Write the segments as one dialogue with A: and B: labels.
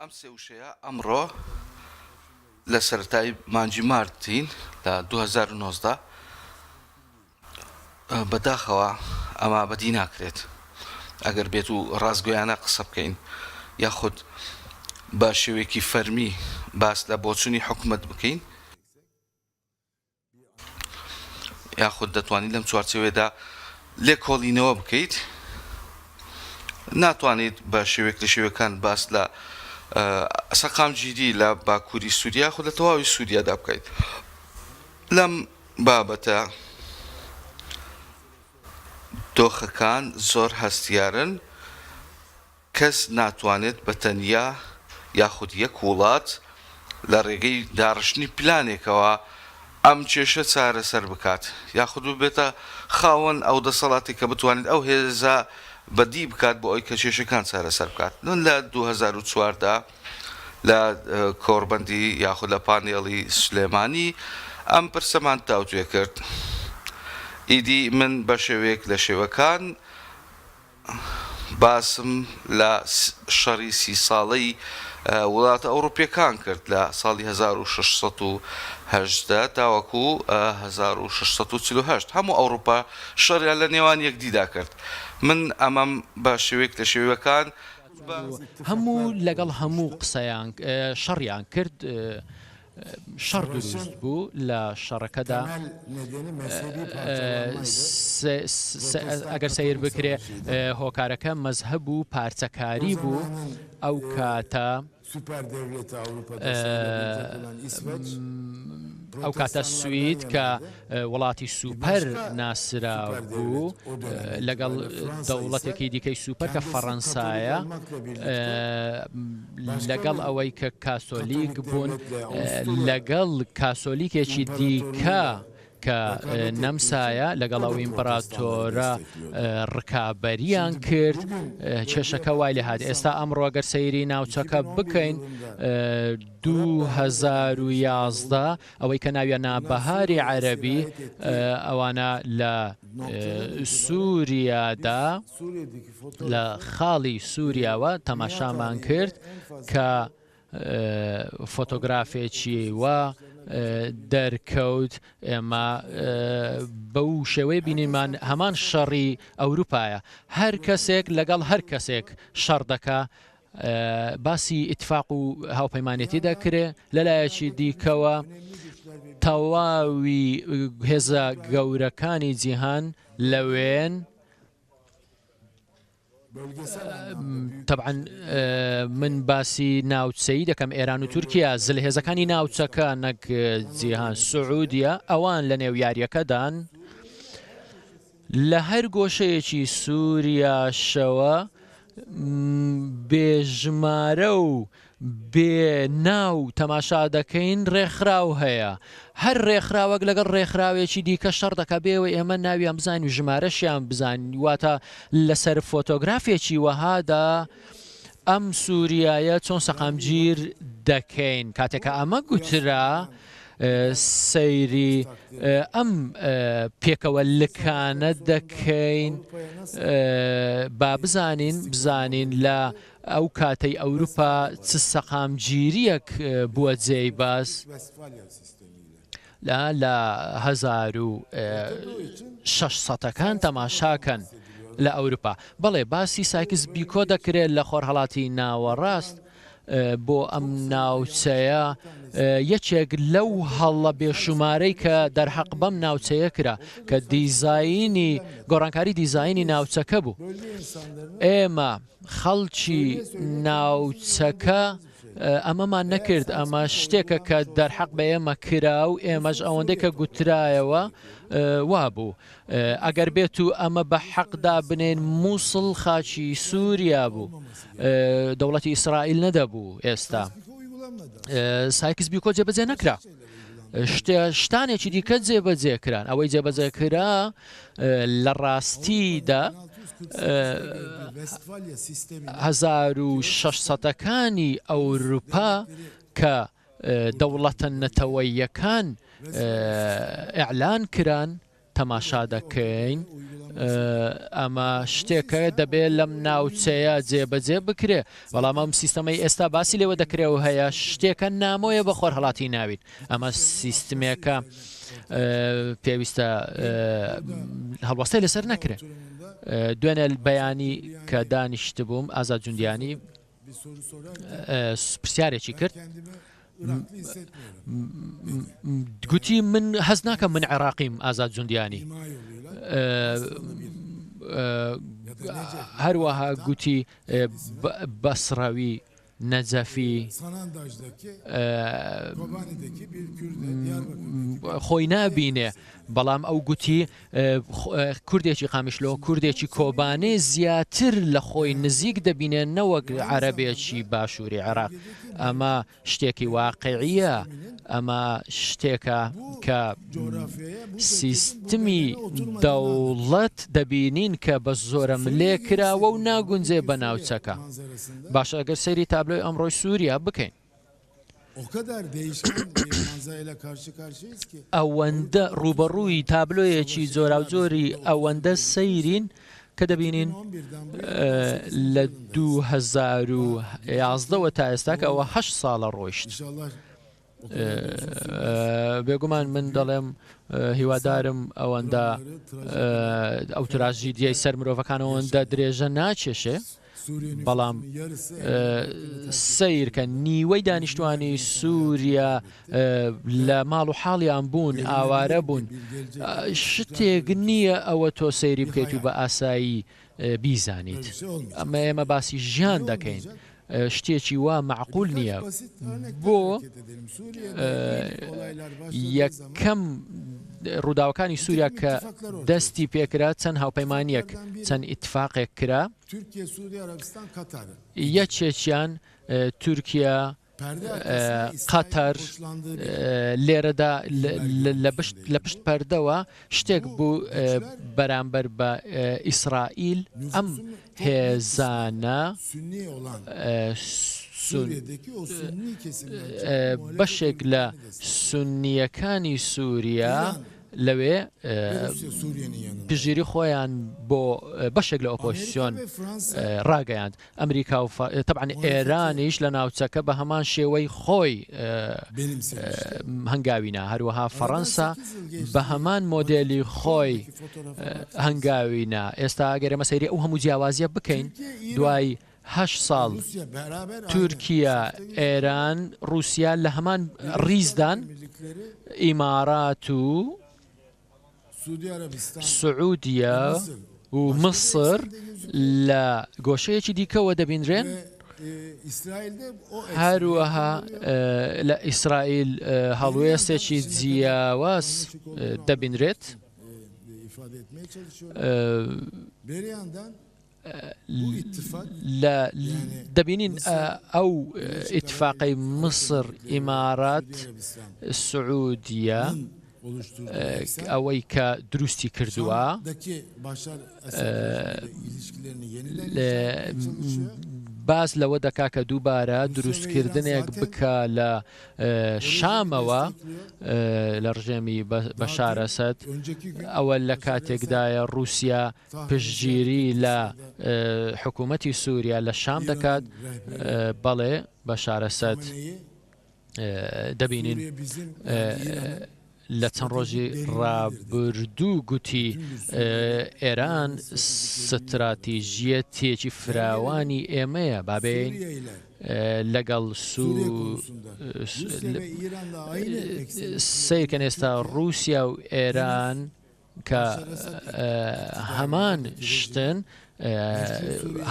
A: ئەم سێ وشەیە ئەمڕۆ لە سەرەتای مانگی مارتین لە 2019 بەداخەوە ئەمە بەدی ناکرێت ئەگەر بێت و ڕاستگۆیانە قسە بکەین یاخود بە شێوەیەکی فەرمی باس لە بۆچوونی حکومەت بکەین یاخود دەتوانیت لەم چوارچێوەیەدا لێکۆڵینەوە بکەیت ناتوانیت بە شێوەیەک لە شێوەکان باس لە سەقامگیری لە باکووری سووریا خود لە تەواوی سووریادا بکەیت لەم بابەتە دۆخەکان زۆر هەستیارن کەس ناتوانێت بە تەنیا یاخود یەک وڵات لە ڕێگەی داڕشتنی پلانێکەوە ئەم کێشە چارەسەر بکات یاخود ببێتە خاوەن ئەو دەسەڵاتێک کە بتوانێت ئەو هێزە بەدی بکات بۆ ئەوی کە کێشەکان چارەسەر بکات. من لە 2014 لە کۆڕبەندی یاخود لە پانێڵی سلێمانی ئەم پرسەمان تاوتوێ کرد. ئیدی من بە شێوەیەک لە شێوەکان باسم لە شەڕی سی ساڵەی وڵاتە ئەوڕوپیەکان کرد لە ساڵی 1618 تاوەکو 1648 هەموو ئەوڕوپا شەڕیان لە نێوان یەکدیدا کرد من ئەمەم بە شێوەیەک لە شێوەکان بە.
B: هەموو لەگەڵ هەموو قسەیان شەڕیان کرد شەڕ دروست بوو لە شەڕەکەدا ئەگەر سەیر بکرێ هۆکارەکە مەزهەب و پارچەکاری بوو ئەو کاتە ئەو کاتە سوید کە وڵاتی سوپەر ناسرا بوو لەگەڵ دەوڵەتێکی دیکەی سوپەر کە فەڕەنسایە لەگەڵ ئەوەی کە کاسۆلیک بوون لەگەڵ کاسۆلیکێکی دیکە کە نەمسایە لەگەڵ ئەو ئیمپراتۆرە ڕکابەریان کرد کێشەکە وای لێ هات ئێستا ئەمڕۆ گەر سەیری ناوچەکە بکەین 2011 ئەوەی کە ناویان نا بەهاری عەرەبی ئەوانە لە سووریادا لە خاڵی سووریاوە تەماشامان کرد کە فۆتۆگرافێکی وا دەرکەوت ئێمە بەو شێوەی بینیمان هەمان شەڕی ئەوروپایە هەر کەسێک لەگەڵ هەر کەسێک شەڕ دەکا باسی ئیتفاق و هاوپەیمانێتی دەکرێ لەلایەکی دیکەوە تەواوی هێزە گەورەکانی جیهان لەوێن تەبعەن من باسی ناوچەیی دەکەم ئێران و تورکیا زلهێزەکانی ناوچەکە نەک جیهان سعودیە ئەوان لە نێو یاریەکەدان لە هەر گۆشەیەکی سووریاشەوە بێژمارە و بێ ناو تەماشا دەکەین ڕێکخراو هەیە هەر ڕێکخراوەک لەگەڵ ڕێکخراوێکی دیکە شەڕ دەکا بێ ئەوەی ئێمە ناویان بزانین و ژمارەشیان بزانین واتە لەسەر فۆتۆگرافێکی وەهادا ئەم سووریایە چۆن سەقامگیر دەکەین کاتێک کە ئەمە گوترا سەیری ئەم پێکەوە لکانە دەکەین با بزانین بزانین لە ئەو کاتەی ئەوروپا چ سەقامگیرییەک بووە جێی باس لە لە 1600ەکان تەماشاکەن لە ئەوروپا. بەڵێ باسی سایکس بیکۆ دەکرێت لە خۆرهەڵاتی ناوەڕاست بۆ ئەم ناوچەیە یەکێک لەو هەڵە بێشومارەی کە دەرحەق بەم ناوچەیە کرا کە دیزاینی گۆڕانکاری دیزاینی ناوچەکە بوو ئێمە خەڵکی ناوچەکە ئەمەمان نەکرد، ئەمە شتێکە کە دەرحەق بە ئێمە کرا و ئێمەش ئەوەندەی کە گوترایەوە وابوو. ئەگەر بێت و ئەمە بە حەق دابنێین مووسڵ خاکی سووریا بوو، دەوڵەتی ئیسرائیل نەدەبوو ئێستا. سایکس بیکۆ جێبەجێ نەکرا. شتانێکی دیکە جێبەجێ کران. ئەوەی جێبەجێ کرا لە ڕاستیدا 1600ەکانی ئەوروپا کە دەوڵەتە نەتەوەییەکان ئیعلان کران تەماشا دەکەین. ئەمە شتێکە دەبێ لەم ناوچەیە جێبەجێ بکرێ، بەڵام ئەم سیستەمەی ئێستا باسی لێوە دەکرێ و هەیە شتێکە نامۆیە بە خۆرهەڵاتی ناوین. ئەمە سیستمێکە پێویستە هەڵوەستەی لەسەر نەکرێ. دوێنێ بەیانی کە دانیشتبووم ئازاد جوندیانی پرسیارێکی کرد گوتی من هەست ناکەم من عێراقیم ئازاد جوندیانی هەروەها گوتی بەسڕەوی نەجەفی خۆی نابینێ، بەڵام ئەو گوتی کوردێکی قامیشلۆ کوردێکی کۆبانێ زیاتر لە خۆی نزیک دەبینێ نەوەک عەرەبێکی باشووری عێراق. ئەمە شتێکی واقعیە، ئەمە شتێکە کە سیستمی دەوڵەت دەبینین کە بە زۆرەملێ کراوە و ناگونجێ بە ناوچەکە. باشە ئەگەر سەیری تابلۆی ئەمڕۆی سووریا بکەین. ئەوەندە ڕووبەڕووی تابلۆیەکی جۆراوجۆری ئەوەندە سەیرین کە دەبینین لە 2011 وە تا ئێستا کە ئەوە هەشت ساڵە ڕۆیشت. بێگومان من دەڵێم هیوادارم ئەوەندە ئەو تراژیدیای سەر مرۆڤەکان ئەوەندە درێژە ناکێشێ بەڵام سیرکە نیوەی دانیشتوانی سووریا لە ماڵ و حاڵیان بوون ئاوارە بوون شتێک نییە ئەوە تۆ سەیری بکەیت و بە ئاسایی بیزانیت ئەمە ئێمە باسی ژیان دەکەین شتێکی وا مەعقول نییە بۆ یەکەم ڕووداوەکانی سووریا کە دەستی پێکرا چەند هاوپەیمانیەک چەند ئیتفاقێک کرا یەکێکیان تورکیا قەتەر لێرەدا لە پشت پەردەوە شتێک بوو بەرامبەر بە ئیسرائیل ئەم هێزانە بەشێک لە سوننییەکانی سووریا لەوێ پشتگیری خۆیان بۆ بەشێک لە ئۆپۆزسیۆن ڕاگەیاند. ئەمریکا و تەبعەن ئێرانیش لە ناوچەکە بە هەمان شێوەی خۆی هەنگاوی نا، هەروەها فەڕەنسا بە هەمان مۆدێلی خۆی هەنگاوی نا. ئێستا ئەگەر ئێمە سەیری ئەو هەموو جیاوازییە بکەین دوای هەشت ساڵ تورکیا، ئێران، ڕووسیا لە هەمان ڕیزدان، ئیمارات و سعودیە و میسر لە گۆشەیەکی دیکەوە دەبینرێن، هەروەها لە ئیسرائیل هەڵوێستێکی جیاواز دەبینرێت. لە دەبینین ئەو ئیتفاقەی میسر، ئیمارات، سعودیە ئەوەی کە دروستی کردووە باس لەوە دەکا کە دووبارە دروستکردنێک بکە لە شامەوە لە ڕژێمی بەشار ئەسەد ئەوە لە کاتێکدایە ڕووسیا پشتگیری لە حکوومەتی سووریا لە شام دەکات، بەڵێ بەشار ئەسەد دەبینین لە چەند ڕۆژی ڕابردوو گوتی ئێران ستراتیژیەتێکی فراوانی ئێمەیە بابین لەگەڵ سیرکەن ئێستا رووسیا و ئێران کە هەمان شتن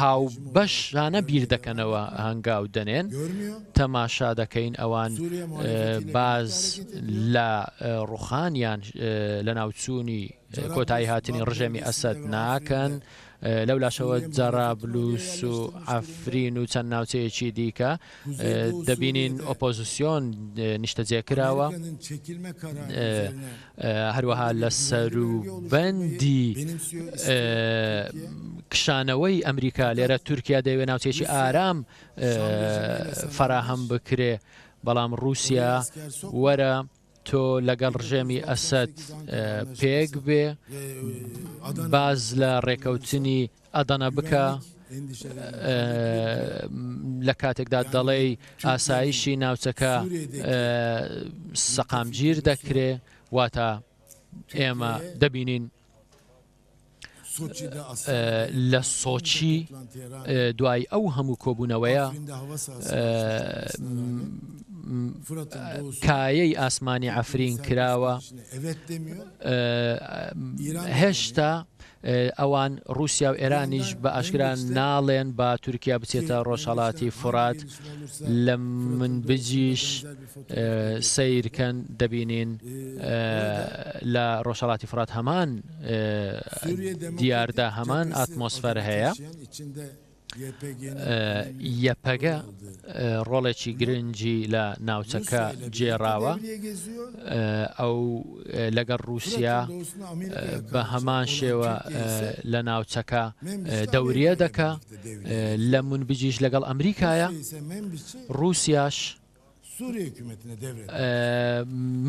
B: هاوبەشانە بیر دەکەنەوە هەنگاو دەنێن تەماشا دەکەین ئەوان باز لە ڕوخانیان لە ناوچوونی کۆتایی هاتنی ڕژێمی ئەسەد ناکەن لەو لاشەوە جەرابلوس و عەفرین و چەند ناوچەیەکی دیکە دەبینین ئۆپۆزیسیۆن نیشتەجێ کراوە هەروەها لە سەروبەندی کشانەوەی ئەمریکا لێرە تورکیا دەیەوێت ناوچەیەکی ئارام فەراهەم بکرێ بەڵام ڕووسیا وەرە. تۆ لەگەڵ ڕژێمی ئەسەد پێک بێ، باز لە ڕێکەوتنی ئەدەنە بکە، لە کاتێکدا دەڵێی ئاسایشی ناوچەکە سەقامگیر دەکرێ، واتە ئێمە دەبینین لە سۆچی دوای ئەو هەموو کۆبوونەوەیە کایەی ئاسمانی عەفرین کراوە هێشتا ئەوان ڕووسیا و ئێرانیش بە ئاشکرا ناڵێن با تورکیا بچێتە ڕۆژهەڵاتی فورات، لە منبجیش سەیرکەن دەبینین لە ڕۆژهەڵاتی فورات هەمان دیاردە هەمان ئاتمۆسفەر هەیە. یەپەگە ڕۆڵێکی گرنگی لە ناوچەکە گێڕاوە، ئەو لەگەڵ ڕووسیا بە هەمان شێوە لە ناوچەکە دەوریە دەکا، لە منبجیش لەگەڵ ئەمریکایە، ڕووسیاش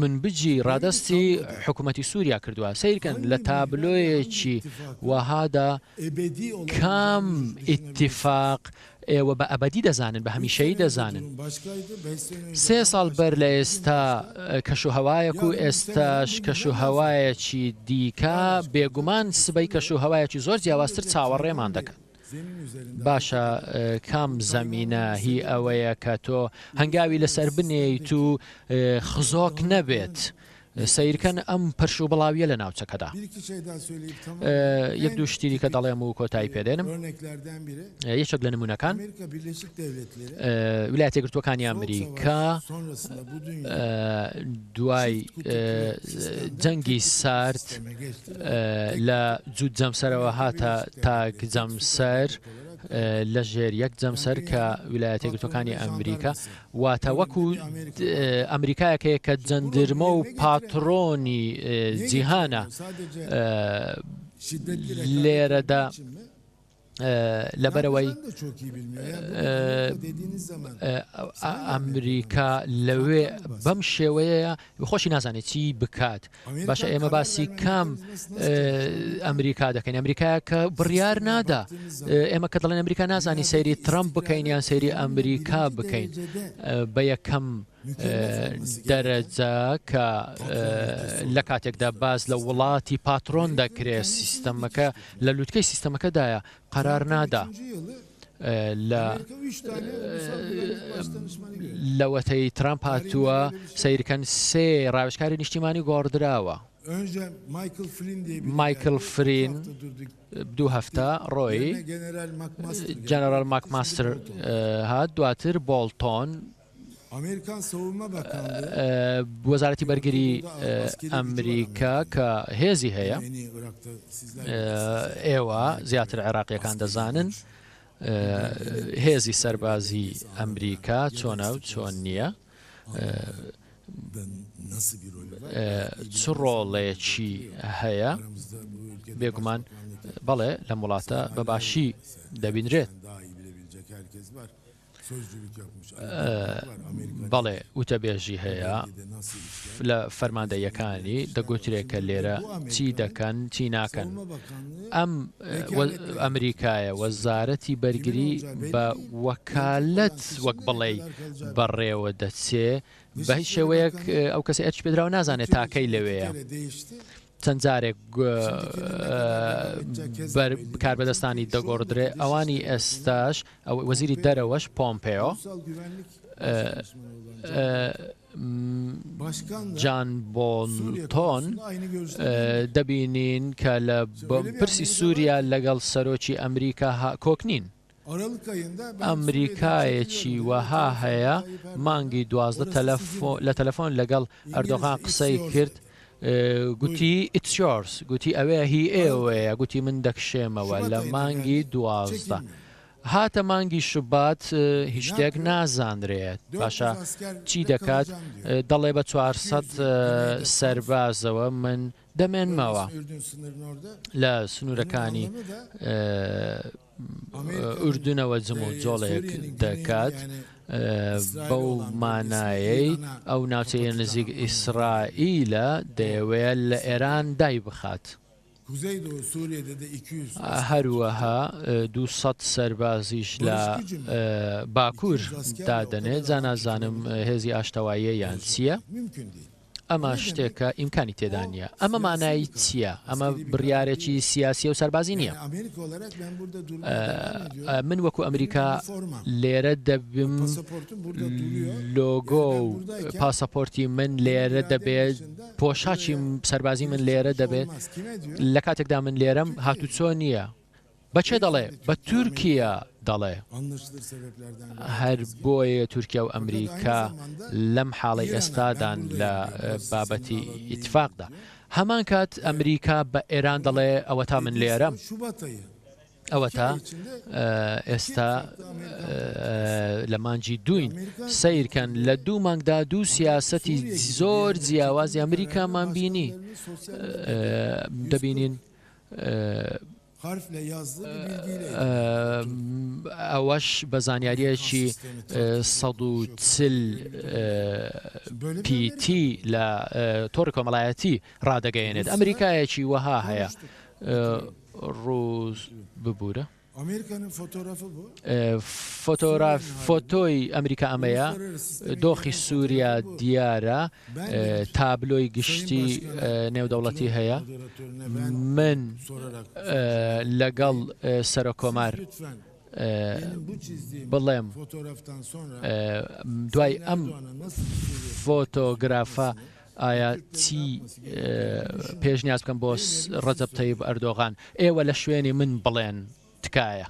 B: منبجی ڕادەستی حکوومەتی سووریا کردووە. سەیرکەن لە تابلۆیەکی وەهادا کام ئیتیفاق ئێوە بە ئەبەدی دەزانن، بە هەمیشەیی دەزانن؟ سێ ساڵ بەر لە ئێستا کەشوهەوایەک و ئێستاش کەشوهەوایەکی دیکە، بێگومان سبەی کەشوهەوایەکی زۆر جیاوازتر چاوەڕێمان دەکات. باشە کام زەمینە هی ئەوەیە کە تۆ هەنگاوی لەسەر بنێیت و خزۆک نەبێت؟ سەیرکەن ئەم پرش و بڵاویە لە ناوچەکەدا. یەک دوو شتی دیکە دەڵێم و کۆتایی پێدێنم. یەکێک لە نمونەکان ویلایەتە یەکگرتووەکانی ئەمریکا دوای جەنگی سارد لە جووت جەمسەرەوە هاتە تاک جەمسەر لە ژێر یەک جەمسەر کە ویلایەتە یەکگرتووەکانی ئەمریکا واتە وەکو ئەمریکایەک هەیە کە جەندرمە و پاترۆنی جیهانە لێرەدا لەبەرئەوەی ئەمریکا لەوێ بەم شێوەیە خۆشی نازانێت چی بکات باشە ئێمە باسی کام ئەمریکا دەکەین ئەمریکا کە بڕیار نادا ئێمە کە دەڵێن ئەمریکا نازانی سەیری ترامپ بکەین یان سەیری ئەمریکا بکەین بە یەکەم دەرەجە کە لە کاتێکدا باس لە وڵاتی پاترۆن دەکرێت سیستەمەکە لە لوتکەی سیستەمەکەدایە قەرار نادا لە لەوەتەی ترامپ هاتووە سەیرکەن سێ ڕاوێژکاری نیشتیمانی گۆڕدراوە. مایکل فرین دوو هەفتە ڕۆی، جەنەرال ماکماستر هات، دواتر بۆڵتۆن. وەزارەتی بەرگری ئەمریکا کە هێزی هەیە، ئێوە زیاتر عێراقییەکان دەزانن هێزی سەربازی ئەمریکا چۆنە و چۆن نییە، چ ڕۆڵێکی هەیە، بێگومان بەڵێ لەم وڵاتە بە باشی دەبینرێت. بەڵێ وتەبێژی هەیە لە فەرماندەییەکانی دەگوترێ کە لێرە چی دەکەن چی ناکەن. ئەم ئەمریکایە وەزارەتی بەرگری بە وەکالەت وەک بڵێی بەڕێوە دەچێ بە هیچ شێوەیەک ئەو کەسەی ئەرکی پێدراوە نازانێت تاکەی لەوێیە. چەند جارێک کاربەدەستانی دەگۆڕدرێ ئەوانی ئێستاش وەزیری دەرەوەش پۆمپێۆ جان بۆڵتۆن دەبینین کە لە پرسی سووریا لەگەڵ سەرۆکی ئەمریکا کۆک نین. ئەمریکایەکی وەها هەیە مانگی 12 لە تەلەفۆن لەگەڵ ئەردۆغان قسەی کرد گوتی It's yours گوتی ئەوێ هی ئێوەیە گوتی من دەکشێمەوە لە مانگی 12 هاتە مانگی شوبات هیچ شتێک نازانرێت باشە چی دەکات دەڵێ بە 400 سەربازەوە من دەمێنمەوە لە سنوورەکانی. ئوردنەوە جموجۆڵێک دەکات بەو مانایەی ئەو ناوچەیە نزیک ئیسرائیلە دەیەوێت لە ئێران دایبخات. هەروەها 200 سەربازیش لە باکوور دادەنێت، جا نازانم هێزی ئاشتەواییە یان چییە. ئەمە شتێکە ئیمکانی تێدا نییە. ئەمە مانای چییە؟ ئەمە بڕیارێکی سیاسییە و سەربازی نییە. من وەکو ئەمریکا لێرە دەبم، لۆگۆ و پاسەپۆرتی من لێرە دەبێت، پۆشاکی سەربازی من لێرە دەبێت، لە کاتێکدا من لێرەم هاتوچۆ نییە. بە کێ دەڵێ؟ بە تورکیا دەڵێ. هەر بۆیە تورکیا و ئەمریکا لەم حاڵەی ئێستادان لە بابەتی ئیتفاقدا. هەمان کات ئەمریکا بە ئێران دەڵێ ئەوەتا من لێرەم. ئەوەتا ئێستا لە مانگی دووین. سەیرکەن لە دوو مانگدا دوو سیاسەتی زۆر جیاوازی ئەمریکامان بینی. دەبینین ئەوەش بە زانیارییەکی 140 پیتی لە تۆڕی کۆمەڵایەتی ڕادەگەیەنێت. ئەمریکایەکی وەها هەیە. ڕووس ببورە. فۆتۆی ئەمریکا ئەمەیە، دۆخی سووریا دیارە، تابلۆی گشتی نێودەوڵەتی هەیە، من لەگەڵ سەرۆککۆمار بڵێم دوای ئەم فۆتۆگرافە ئایا چی پێشنیاز بکەم بۆ ڕەجەب تەیب ئەردۆغان؟ ئێوە لە شوێنی من بڵێن تکایە.